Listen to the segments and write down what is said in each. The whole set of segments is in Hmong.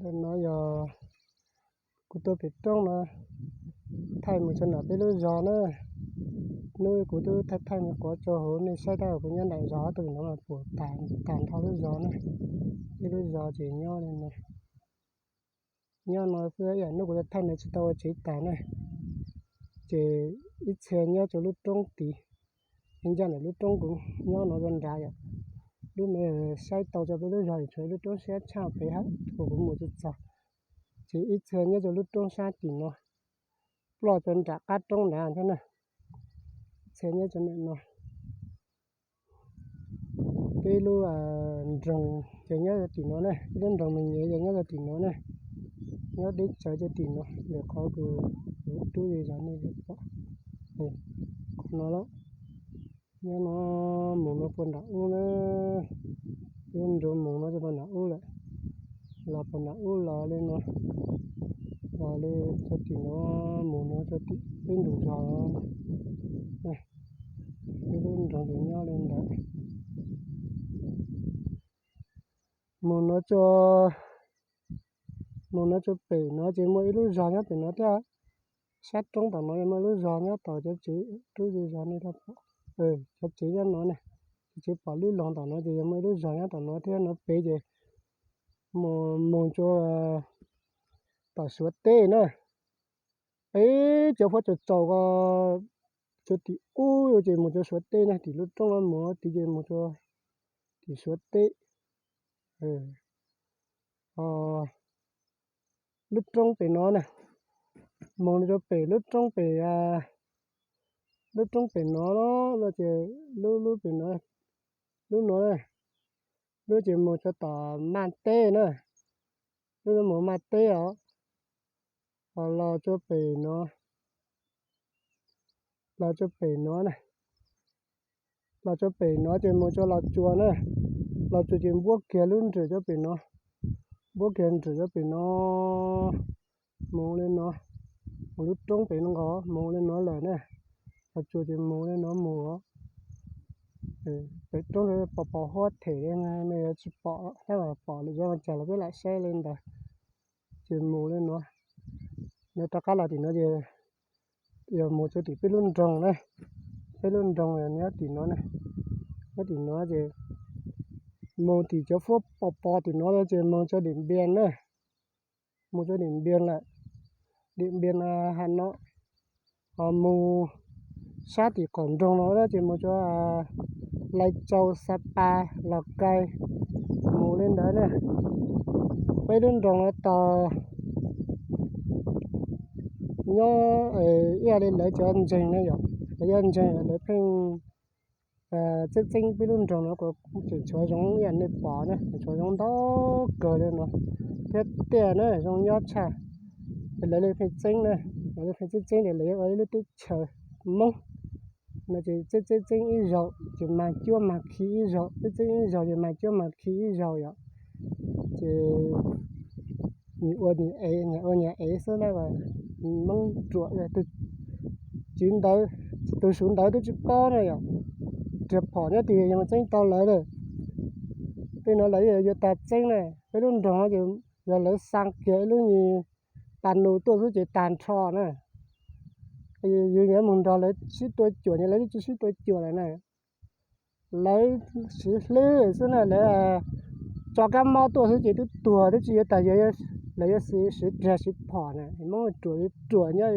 No yog kuv tuaj pem roob no, thaij mus txog nram peb lub zos na. Hnub kuv twb thaij thaij me quav tso hauv nej saib tab kuv nyob nram zos tus no mas puas tag nrho lub zos na. Ib lub zos ces nyob li no, nyob no xwb, ib yam hnub kuv thaij no tsis tau ua tsev tag na. Ces ib txhia nyob rau lub roob tid, ib ncaj ntawm lub roob kuv nyob no rau nrad yom. Lub no saib tau rau peb lub zos, tshuav ib lub roob siab tshaj pem hab uas kuv mus tsis txog. Ces ib txhia nyob rau lub roob sab tim no, ploj rau nram qab roob nrad thiab na. Ib txhia nyob rau ntawm no. Peb lub nroog ces nyob rau tim no ne, peb lub nroog me nyuam ces nyob rau tim no ne, nyob deb tsawv rau tim no, lwm qhov kuv rub zog nej pom. Qhov no lawm, nyob no mus no puag nram ub na, peb lub nroog mus no rau puag nram ub lawm, los puag nram ub los li no, los li rau tim no, mus no rau tim peb ntug zos. Peb lub nroog ces nyob li ntawd. Mus no rau, mus no rau pem no ces muaj ib lub zos nyob pem no thiab. Sab roob tom no yog muaj ib lub zos nyob tom cov tsev, rub zej zog nej thiaj pom. Cov tsev nyob no ne, cov tsev pom lub loog tom no ces yog muaj ib lub zos nyob tom no thiab. No pem ces mus, mus rau tom Suav teb na. Peb cov fuab tsaus tsaus ko, rau tim ub ces mus rau Suav teb na, tim lub roob no mus tid ces mus rau tim Suav teb. Lub roob pem no na, mus rau pem lub roob pem, lub roob pem no, no ces lub, lub pem no, lub no, lub ces mus rau tom Maj teb na, lub no mus Maj teb os. Los rau pem no, los rau pem no na, los rau pem no ces mus rau Los Tsuas na, Los Tsuas ces npuab kiag lub nram rau pem no, npuab kiag nram rau pem no, mus li no, mus lub roob pem no nkaus mus li no lawm na. Los Tsuas ces mus li no mus. Pem roob pos pos huab them li no yuav tsis pom, tab mas pom lawm, yog cas los peb lam saib li ntawd. Ces mus li no, nyob rov qab los tim no ces yog mus rau tim peb lub nroog na, peb lub nroog nyob tim no na, nyob tim no ces mus tim cov fuab pos pos tim no ces mus rau Dim Npias na, mus rau Dim Npias lawm, Dim Npias ha no, ho mus sab tim qaum nroog no ces mus rau Lais Tsau, Xa Pas, Los Kais, mus li ntawd na. Peb lub nroog no tos nyob ib yam li lawv cov ntseeg ne yom, lawv cov ntseeg lawv pheej txeeb txeeb peb lub nroog no kuj tseem tshuav zoov ib yam nej pom na, tseem tshuav zoov ntau kawg li no thiab tiag na, zoo nyob tshaj. Lawv li pheej txeeb na, lawv li pheej txeeb txeeb tias lawv yuav ua ib lub teb chaws Hmoob no ces txeeb txeeb txeeb ib zaug ces mag cuab mag khi ib zaug, txeeb txeeb ib zaug ces mag cuab mag khi ib zaug yom. Ces nyias ua nyias ev, nyias ua nyias ev xwb na. Hmoob ruam, tus tswv ntawd, tus tswv ntawd twb tsis paub na yom, riam phom nyob twg yog txeeb tau lawv na. Tej no lawv yuav tag txeeb na, peb lub nroog no ces yog lawv xa kiag ib lub nyuag pas nus tuaj xwb ces tag nrho na. Yus yuav mus nrog lawv sib tua cuam ces lawv twb tsis sib tua cuam lawm na. Lawv siv hlwb xwb na, lawv tso kab mob tuaj xwb ces twb tuag, twb tsis yuav tas, lawv yuav siv riam siv phom na. Hmoob ruam li ruam nyob,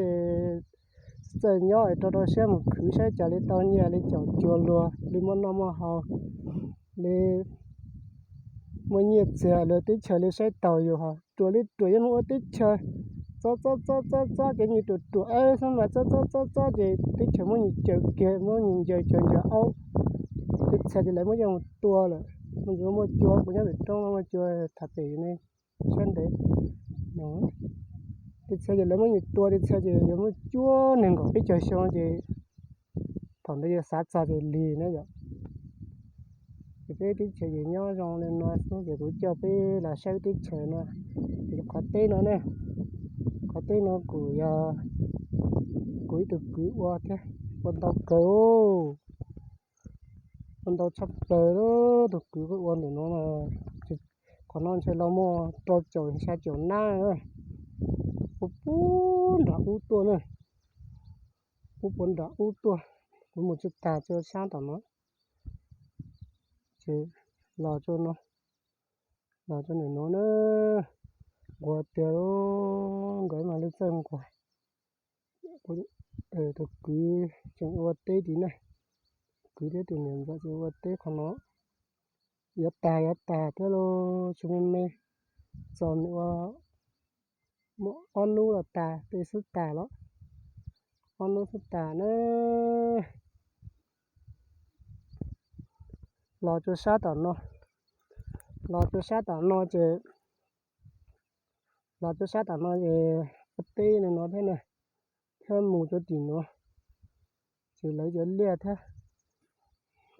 txawj nyob rau rau siab mus khwv saib cas li tau nyiaj li caum cuag luag li muaj noj muaj haus li muaj nyiaj txiag luag teb chaws li saib taus yus ho ruam li ruam yuav mus ua teb chaws. Txob txob txob txob txob ces nyias ruam ruam xwb mas txob txob txob txob ces teb chaws muab nyias caws kiag, muab nyias ncaws caws ncaws aub. Tej txhia ces lawv muab coj mus tua lawm, muaj cua, kuv nyob pem roob no muaj cua tham pem ne, sab ntev. Tej txhia ces lawv muab nyias tua, tej txhia ces yuav muab cuab nees nkaum peb caug xyoo ces thaum ntawd yuav xav txog ces lig na yom. Ces peb teb chaws ces nyob zoo li no xwb ces kuv coj peb los saib teb chaws no. Ces qhov teb no ne, qhov teb no kuj yog kuv ib tug kwv ua thiab, ua ntau kawg, ua ntau tshaj plaws li. Tus kwv ua ntawm no, qhov Qhov no ntshe los muaj rau caum xya caum nab, puag puag nram ub tuaj na, puag puag nram ub tuaj. Kuv mus tsis tag rau sab tom no, ces los rau no, los rau ntawm no na, nquag tiag, nkawd mas li txawj nquag. Tus kwv tseem ua teb tid na, kwv thiab tus niam ntxawm tseem ua teb qhov no. Yuav tag yuav tag thiab los tsis me me, txog nws ua muaj ob hnub los tag, tej xwb tag los, ob hnub xwb tag na. Los rau sab tom no, los rau sab tom no ces, los rau sab tom no ces ua teb no thiab na, thiab mus rau tim no ces lawv cov liaj thiab.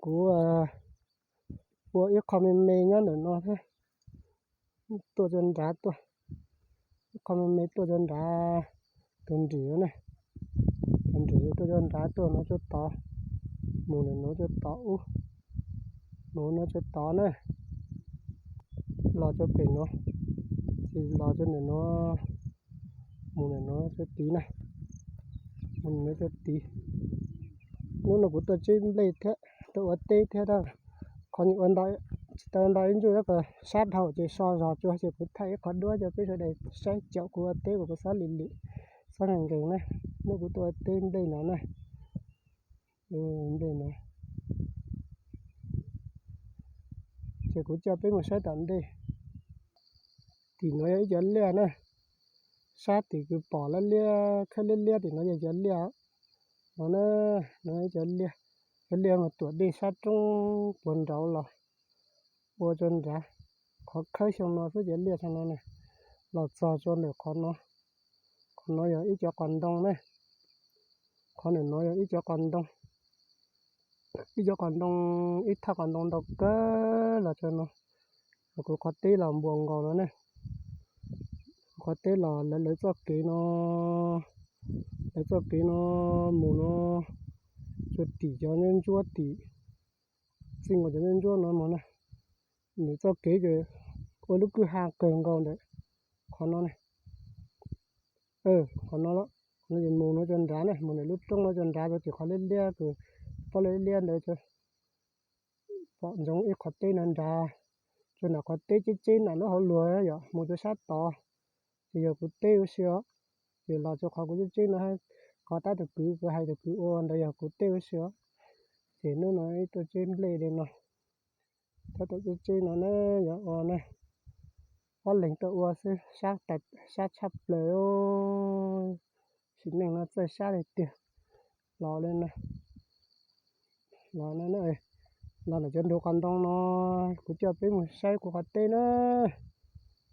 Kuv ua ib qho me me nyob ntawm no thiab, tuaj rau nrad tuaj, ib qho me me tuaj rau nrad, tus nrim na, tus nrim tuaj rau nrad tuaj no rau tod, mus ntawm no rau tod ub, mus no rau tod na, los rau pem no, ces los rau ntawm no, mus ntawm no rau tid na, mus ntawm no rau tid. Hnub no kuv tuaj tseb nplej thiab tuaj ua teb thiab, qhov ua tsis tau ntau ib ntsuj, sab dhau ces so zog tsuag ces kuv thaij ib qho duab rau peb sawv daws saib caum kuv ua teb, kuv xob lim lim, xob nkees nkees na. Hnub kuv tuaj ua teb nplej no na, nplej no, ces kuv coj peb mus saib tom ntej. Tim no yog ib cov liaj na, sab tim kws pom liab liab khawb liab liab tim no yog cov liaj no na, no ib cov liaj, cov liaj mas tuam dej sab roob puag nraud los ua rau nrad, qhov khawb xyoo no xwb cov liaj xyoo no na, los txog rau ntawm qhov no, qhov no yog ib cov qos ntoo na, qhov ntawm no yog ib cov qos ntoo, ib cov qos ntoo, ib thaj qos ntoo ntau kawg los rau no. Kuv qhov teb los npuas nkaus no ne, kuv qhov teb los lawv lawv txoj kev no, lawv txoj kev no mus no, rau tim cov ntsuab tim, txij nkaus cov ntsuab no mus na, nws txoj kev ces ua lub kwj ha kawg nkaus ntawm qhov no ne. Qhov no, qhov no ces mus no rau nrad ne, mus ntawm lub roob no rau nrad rau tim qhov liab liab kws, pob liab liab ntawd, pom ntsoov ib qhov teb no nrad, rau nram qhov teb ceb ceb nram lub hauv luag yom, mus rau sab tod, ces yog kuv teb ua si os. Ces los rau qhov kuv ceb ceb no, qhov tab tus kwv, kuv hais tus kwv ua ntawd yog kuv teb ua si os. Ces hnub no ib tuaj tseb nplej li no, tab tom tseb tseb no na, yog ua na, ob leeg tuaj ua xwb, sab tshaj plaws, sim neej no txawj sab li tiag. Los li no, los no, los ntawm cov ntug qos ntoo no, kuv coj peb mus saib kuv qhov teb na,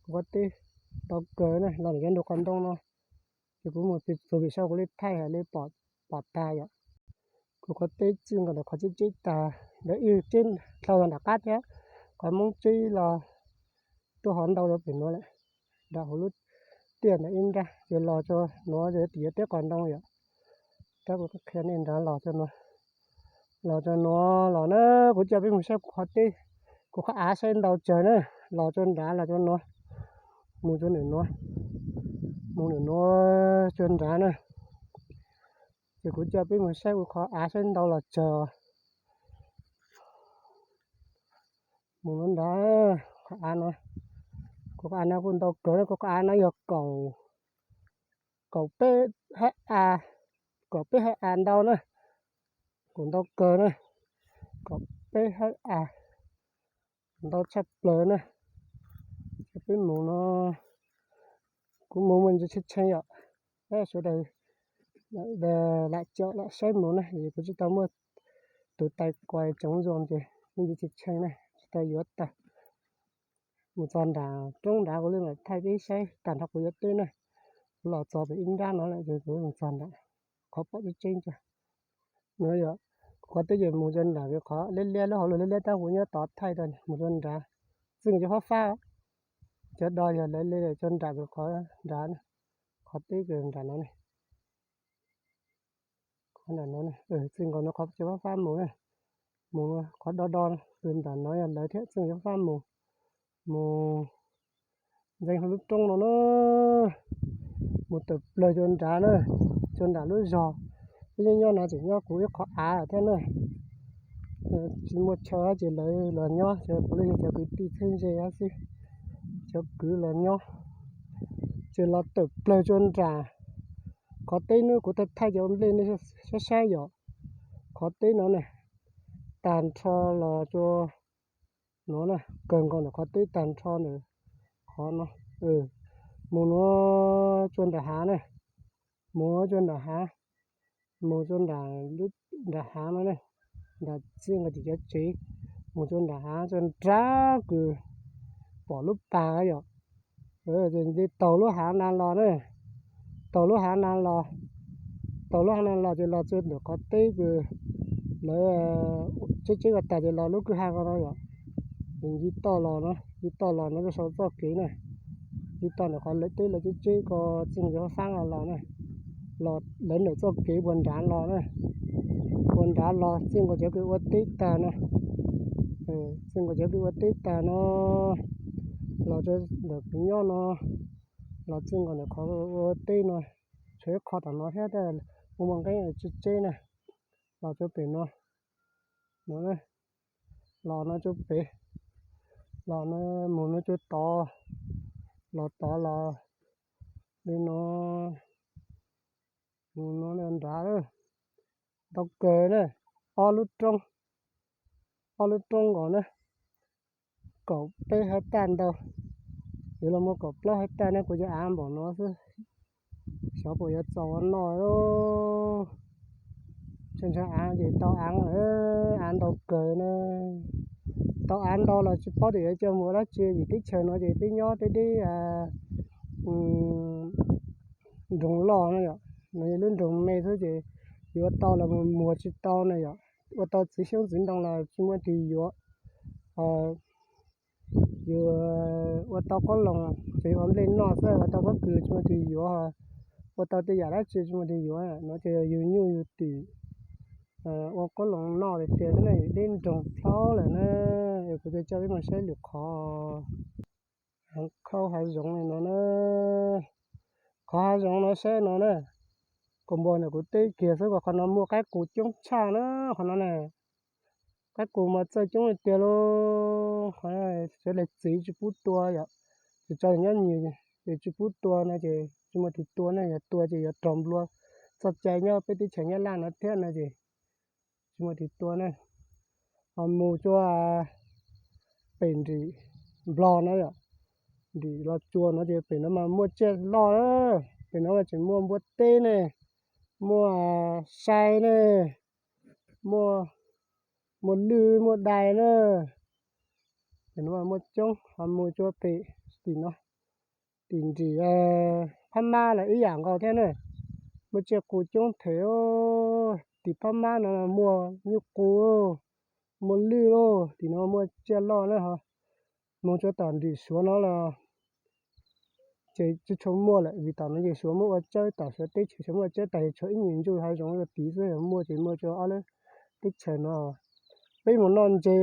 kuv qhov teb ntau kawg na, los ntawm cov ntug qos ntoo no, ces kuv mus txog pem saib kuv li thaij hais li pom tag yom. Kuv qhov teb txij nkaus ntawm qhov tseb tseb tag ntawd ib tseb dhau los nram qab thiab, qhov Hmoob tseb los tuaj hov ntau rau pem nuav lawm, nram hauv lub tiaj ntawd ib nrab, ces los rau nuav ces tim yuav teb qos ntoo yom. Tab kuv qhia nej nrad los rau nuav, los rau nuav los na, kuv coj peb mus saib kuv qhov teb, kuv qhov av saib ntau tsawg na, los rau nrad los rau nuav, mus rau ntawm nuav, mus ntawm nuav rau nrad na. Ces kuv coj peb mus saib kuv qhov av saib ntau los tsawg. Mus no nrad, qhov av no, kuv qhov av no kuj ntau kawg na, kuv qhov av no yog kaum, kaum peb hab av, kaum peb hab av ntau na, kuj ntau kawg na, kaum peb hab av, ntau tshaj plaws na. Ces peb mus no, kuv mus mus ntsis tshee tshee yom, sawv daws lam caum lam saib mus na, kuv tsis tau muaj tus tais kuas tsoov zoo ces mus ntsis tshee tshee na, tsis tau yuav tag. Mus txog nram roob nrad kuv li mam thaij peb saib tag nrho kuv yuav teb na. Kuv los txog pem ib nrab no lawm ces kuv mus txog nram qhov pom tseeb tseeb ntag. No yog kuv qhov teb ces mus rau nram pem qhov liab liab, lub hauv luag liab liab tab kuv nyob tod thaij rau mus rau nrad, txij nkaus cov fab fab, cov do yog lawv li cov nram pem qhov nrad, qhov teb kws nram no ne. Qhov nram no, txij nkaus no qhov cov fab fab mus na, mus qhov do do kws nram no yog lawv thiab, txij nkaus cov fab fab mus. Mus ntxeev hauv lub roob no na, mus tawm plaws cua nrad na, cua nram lub zos. Peb nyob nyob no tseem nyob kuv ib qho av thiab na. Tsis muaj chaw ces lawv los nyob, cov kuv los yog cov kwv tij txheeb ze xwb, cov kwv los nyob. Ces los tawm plaws cua nram qhov teb no, kuv thaij thaij cov nplej nej saib saib yom. Qhov teb no ne, tag nrho los cua no na, kawg nkaus ntawm qhov teb tag nrho ntawm qhov no. Mus no cua nram hav na, mus cua nram hav, mus cua nram, nram hav no ne, nram txij nkaus tim cov tsev, mus cua nram hav cua nrad kws pom lub pas yom. Ces li taug lub hav na los na, taug lub hav na los, taug lub hav na los ces los txog ntawm qhov teb kws lawv tseb tseb ko tas ces los lub kwj ha ko no yom. Ces ncig toj los no, ncig toj los no rau saum txoj kev na, ncig toj ntawm qhov lawv teb lawv tseb tseb ko txij cov fab no los na, los lawv ntawm txoj kev puag nrad los na, puag nrad los txij nkaus cov kws ua teb tag no, txij nkaus cov kws ua teb tag no, los rau ntawm kuv nyob no, los txij nkaus ntawm qhov ua teb no, tshuav ib qho tom no thiab tab sis muaj nqeeb tseb tseb na, los rau pem no, no, los no rau pem, los no mus no rau tod, los tod los li no, mus no nrad, ntau kawg na, ob lub roob, ob lub roob nkaus na, kaum peb hab taj ntau, yuav los muaj kaum plaub hab taj ne, kuv cov av npaum no xwb, xyov puas yuav txaus ua noj. Tseem tshuav av ces tau av, av ntau kawg na, tau av ntau los tsis paub tias yuav coj mus ua dab tsi vim teb chaws no ces peb nyob deb deb nroog loj no yom, no yog lub nroog me xwb ces yuav ua tau los mus muag tsis tau na yom, ua tau txiv xyoob txiv ntoo los tsis muaj tus yuav. Yuav ua tau qoob loo ces ua nplej noj xwb, ua tau pob kws tsis muaj tus yuav, ua tau tej yam dab tsi tsis muaj tus yuav no ces yus nyuj yus twm ua qoob loo noj tiag tiag xwb na, deb nroog plhaub lawm na. Kuv coj peb mus saib lwm qhov hav khaub hav zoov li no na, qhov hav zoov no saib no na, kuv npua ntawm kuv teb kiag xwb, qhov no muaj qaib qus coob tshaj na, qhov no na, qaib qus mas txawj coob li tiag lauj. Qhov no sawv daws txiv tsis pub tua yom, tsis tso nyob nyias, tsis pub tua no ces tsis muaj tus tua ne, yog tua ces yuav raug nplua txoj cai nyob peb teb chaws Nyab Laj no thiab no ces tsis muaj tus tua ne. Ho mus rua pem nrim Nplog no yom, nrim Los Tsuas no ces pem no mas muaj tsiaj loj, pem no mas tseem muaj npua teb ne, muaj sai ne, muaj, muaj lwj muaj dai na, pem no mas muaj coob. Ho mus rua pem tim no, tim nrim Phab Mab los ib yam nkaus thiab na, muaj tsiaj qus coob thev. Tim Phab Mab no muaj nyuj qus, muaj lwj lauj, tim no muaj tsiaj loj na. Ho mus rua tom nrim Suav no los ces tsis tshua muaj lawm, vim tom no ces Suav muab ua tsawb, tom Suav teb chaws Suav muab ua tsawb tas, tshuav ib nyuag ntsuj hav zoov rau tid xwb, yog muaj ces muaj rua ob lub teb chaws no. Peb mus noj ntses,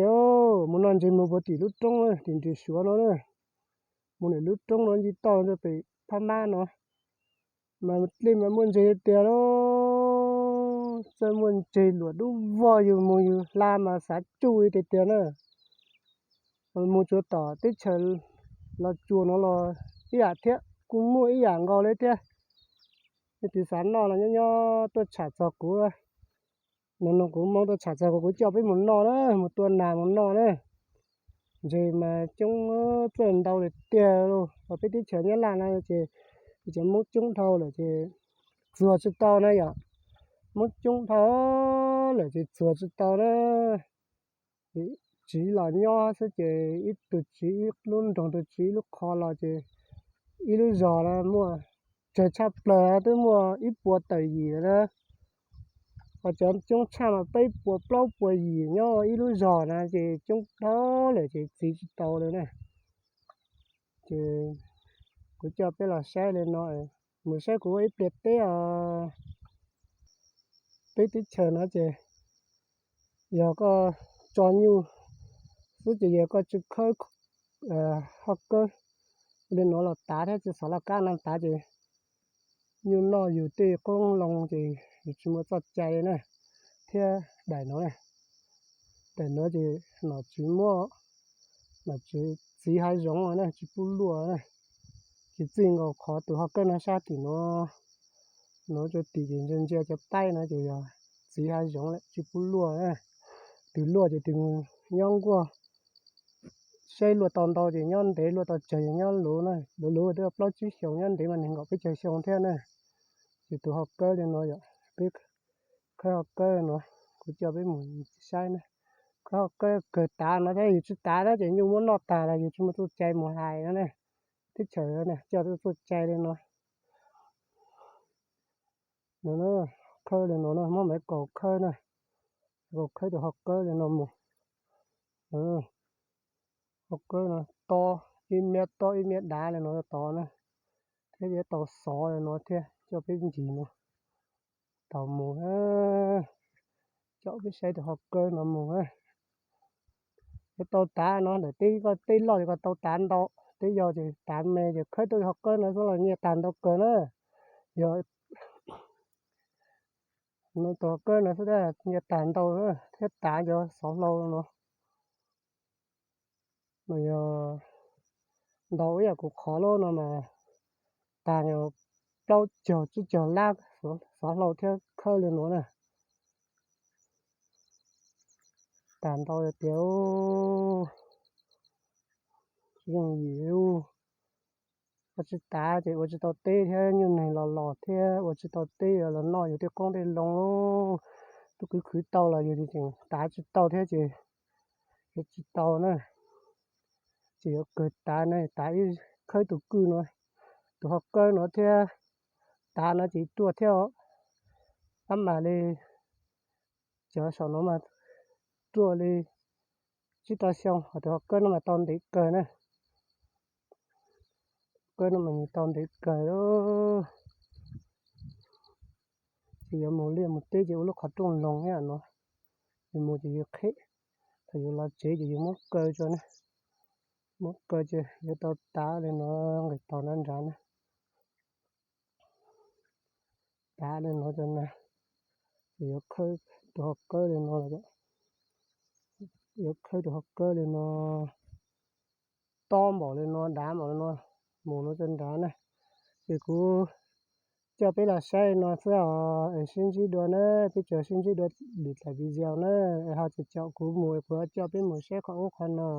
mus noj ntses mus puag tim lub roob tim nrim Suav no na, mus nram lub roob no ncig toj rau pem Phab Mab no, mas dlej mas muaj ntses tiag lauj, txawj muaj ntses luam dub vog, yus mus yus hla mas xav tsuj li tiag tiag na. Mus rua tom teb chaws Los Tsuas no los ib yam thiab, kuj muaj ib yam nkaus li thiab. Leej twg xav noj los nyob nyob tuaj tsham txog kuv, no no kuv Hmoob tuaj tsham txog kuv, kuv coj peb mus noj na, mus tua nas mus noj na. Ntses mas coob txawj ntau li tiag lauj, peb teb chaws Nyab Laj no ces cov Hmoob coob dhau lawm ces txuag tsis tau na yom, Hmoob coob dhau lawm ces txuag tsis tau na. Tsiv los nyob xwb ces ib tug tsiv, ib lub nroog tus tsiv ib lub qho los ces ib lub zos no muaj, tsawg tshaj plaws twb muaj ib puas tawm yim na. Ho cov coob tshaj mas peb puas plaub puas yim nyob ib lub zos na ces coob dhau lawm ces txiv tsis tau li na. Ces kuv coj peb los saib li no, mus saib kuv ua ib pliag teb os. Peb teb chaws no ces yog koj tso nyuj xwb ces yog koj tsis khawb hauj kawb li no los tav thiab, tsis xov laj kab no tav ces nyuj noj yus tej qoob loo ces yus tsis muaj txoj cai li na. Thiab daim no, daim no ces nom tswv muab, nom tswv txiv hav zoov na, tsis pub luaj na. Ces txij nkaus qhov tus hauj kawb no sab tim no, no rau tim ces ntsia ntsia cov paib no ces yog txiv hav zoov lawm tsis pub luaj na. Tus luaj ces tus nyob nkuaj, saib luaj tau ntau ces nyob ntev, luaj tau tsawg ces nyob luv na. Luv luv twb plaub tsib xyoos, nyob ntev mas nees nkaum peb caug xyoo thiab na. Ces tus hauj kawb li no yom, peb khawb hauj kawb no, kuv coj peb mus saib na. Khawb hauj kawb kawg tav no thiab, yus tsis tav na ces nyuj muab noj tag los yus tsis muaj txoj cai mus hais no ne. Teb chaws coj txoj cai li no. No, khawb li no na, muab maiv kaus khawb na, kaus khawb tus hauj kawb li no mus. Hauj kawb no tob ib miab tob ib miab dav li no tod na, thiab yuav tau xov li no thiab, coj peb ncig no tau mus. Coj peb saib tus hauj kawb no mus. Yuav tau tav no ntawm teb, teb loj ces kom tau tav ntau, teb yau ces tav me ces khawb tus hauj kawb no xwb los nyiaj tag ntau kawg na. Yog no tus hauj kawb no xwb nyiaj tag ntau thiab, tav cov xov hlau no, no yog ntau ib yam kuv qhov lub no mas tag plaub caug tsib caug lab xov hlau thiab khawb li no na. Tag ntau tias yeej yim ua tsis tav ces ua tsis tau teb thiab, nyuj neeg los los thiab ua tsis tau teb los noj yus tej qoob tej loo. Twb khwv khwv tau los yus tseem tav tsis tau thiab ces yuav tsis tau na. Ces yuav kawg tav na, tav ib khawb tus kwj no, tus hauj kawb no thiab, tav no ces ruaj thiab. Tab mam li cov saum no mas ruaj li tsib rau xyoo, ho tus hauj kawb no mas tau ntev kawg na. Kawb no mas nws tau ntev kawg. Ces yuav mus liaj mus teb ces ua lub qhov rooj loog ib yam no, yus mus ces yus qheb, thaum yus los tsev ces yus muab kaw tso na, muab kaw ces yuav tau tav li no nqis tog nrad nrad na. Tav li no rau na, ces yuav khawb tus hauj kawb li no, yuav khawb tus hauj kawb li no, tob npaum li no, dav npaum li no, mus no rau nrad na. Ces kuv coj peb los saib no xwb os, es sib ntsib dua na, peb tsuas sib ntsib dua lwm daim video na, es ho tseem caum kuv mus, kuv coj peb mus saib qhov ub qhov no.